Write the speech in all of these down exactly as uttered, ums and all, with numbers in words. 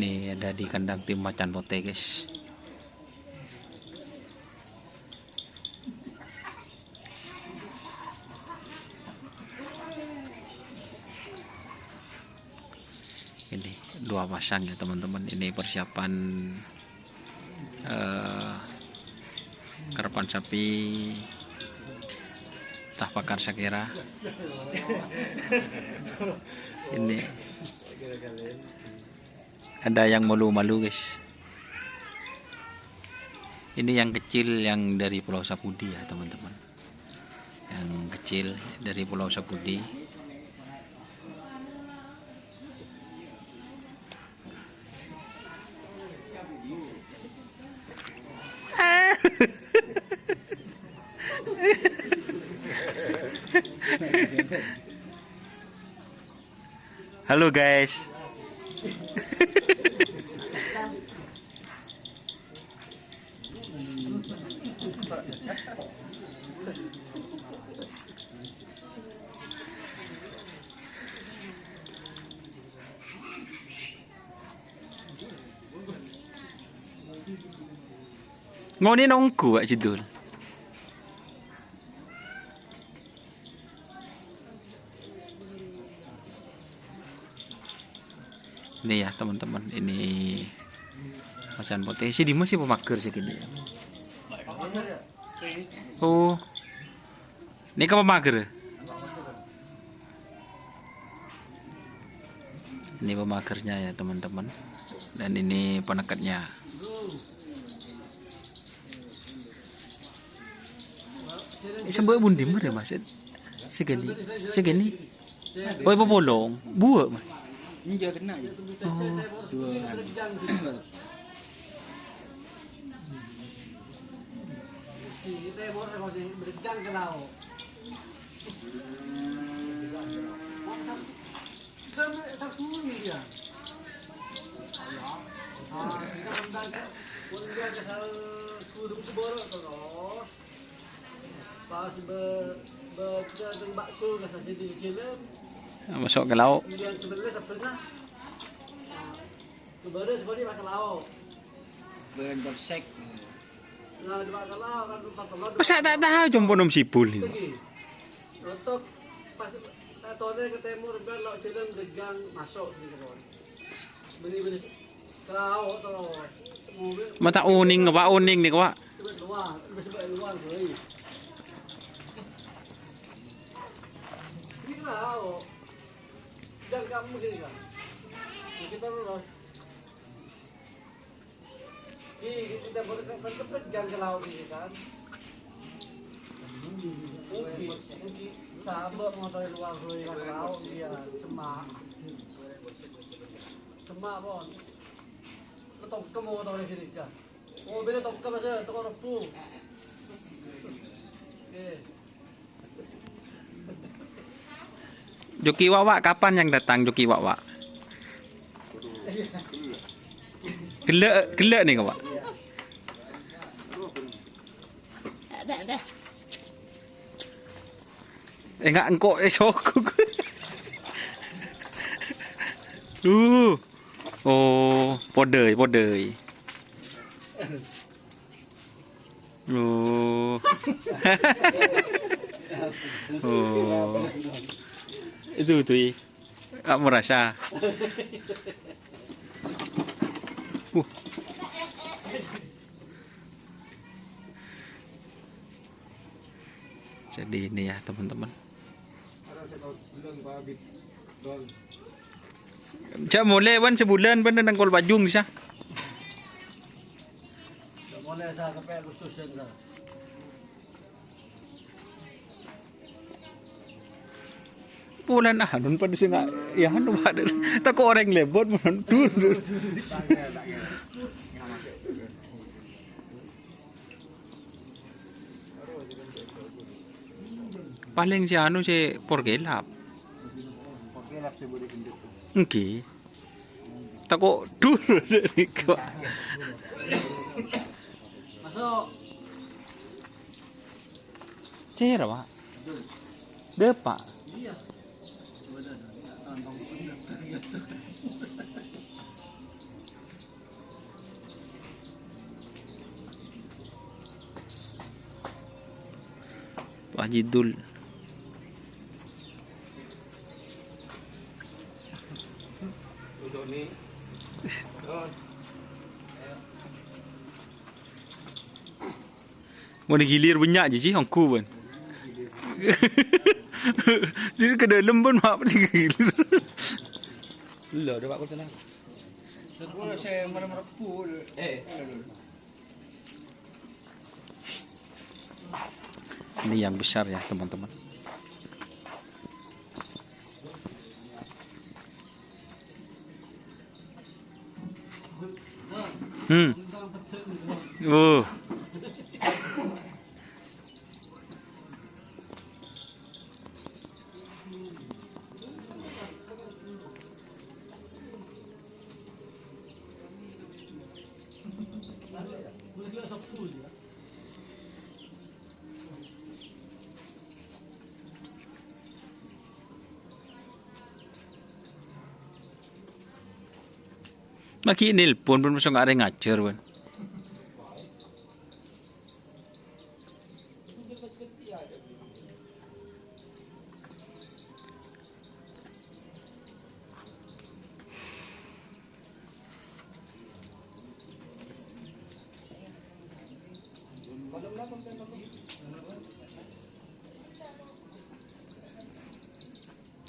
Ini ada di kandang tim Macan Putih, guys. Ini dua pasang ya, teman-teman. Ini persiapan, eh, karapan sapi tah pakan sakèra. Ini ada yang malu-malu, guys. Ini yang kecil yang dari Pulau Sapudi ya, teman-teman. Yang kecil dari Pulau Sapudi. Halo, guys. Ngonèna ongghu, Wak Sidul. Ini ya, teman-teman, ini Macan Putih. Sè dimma sè pamager sè kènè' ya? Oh. Ini ka pamager. Ini pemagernya ya, teman-teman. Dan ini penekatnya. Eh, sembah bundi mah ya, Mas? Segini. Segini. Oh, apa bolong? Buah, Mas? Enggak kena ya. Oh. Dua anu. Pas be-, be-, bakso ka sasèdi kecil. Masuk ke lauk. Yang sebelah sebelah. Kebara sekali makan lauk. Beren bersek. Nah, di makan lauk kan tempat teman. Masa tak tahu jompo nom sibul ini. Lagi. Untuk pas tone ke timur, ben lauk jalan degang masuk di kebon. Beri-beri ke lauk terus. Mobil. Mata uning, Pak, uning nih, Pak. Coba keluar, coba keluar, beri. Ini ke lauk. Dan kamu sini, Kak. Kita terus. Di, di, kita boleh ke, ke, ke, jangan ke laut ini, kan. Mungkin, mungkin sahabat mau dari luar negeri, kan, ke laut, iya, semak. Semak, Bon. Ke tongkem mau dari sini, kan. Mobilnya tongkem aja, toko Rebo. Oke. Joki Wawa kapan yang datang, Joki Wawa? Gellâ', gellâ' nèka, Pak. Enggak, engko' è sogok. Duh. Oh, padâ, padâ. Oh. Oh. Itu, itu, i. Kamu rasa. Uh. Jadi ini ya, teman-teman. Jhâ' molè bân sabulân bân nang Kolbajung sah. Mulai sa sampai Agustus ya, sa. Polana anun padâ sè nga-, ya anu padâ. Tako' orèng lèbât mon dur, dur. Palèng sè anu sè porkelap. Porkelap sè boleh gendut. Èngghi. Tako' dur nèko. Masuk. Cera, Pak. Depak. Iya. Sebenarnya, tantang. Pak Haji Dul. Mon ègilir bânnya', Ji, ongghu, bân. Jadi ka dâlem, bân, ma' ègilir. Lho, ada Pak Kul tenang. Aku sè malem Rebbhu. Eh. Ini yang besar ya, teman-teman. Hmm. Uh. Lagi nelpon, pon, masa nggak ada ngajar, pon.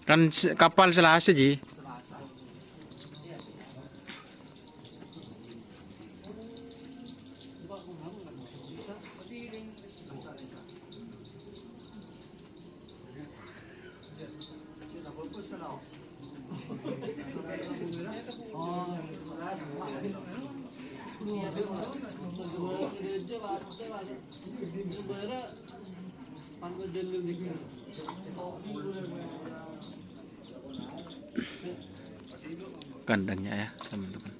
Kan se-, kapal Selasa, Ji. Kandangnya ya, teman-teman.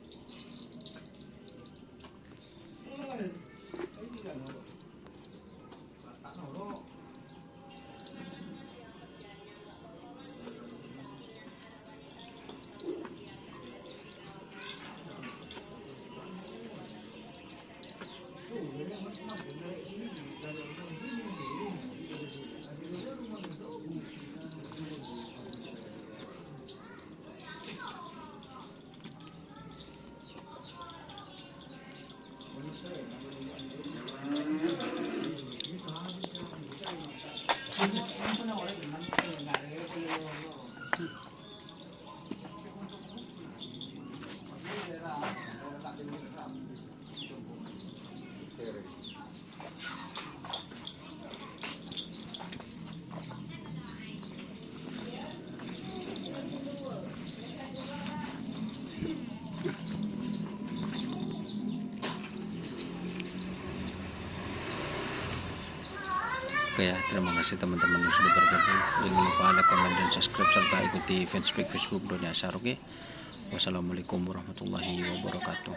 Oke ya, terima kasih teman-teman yang sudah bergabung. Jangan lupa like, komen, dan subscribe, serta ikuti fanspage Facebook Dunia Asar, oke? Wassalamualaikum warahmatullahi wabarakatuh.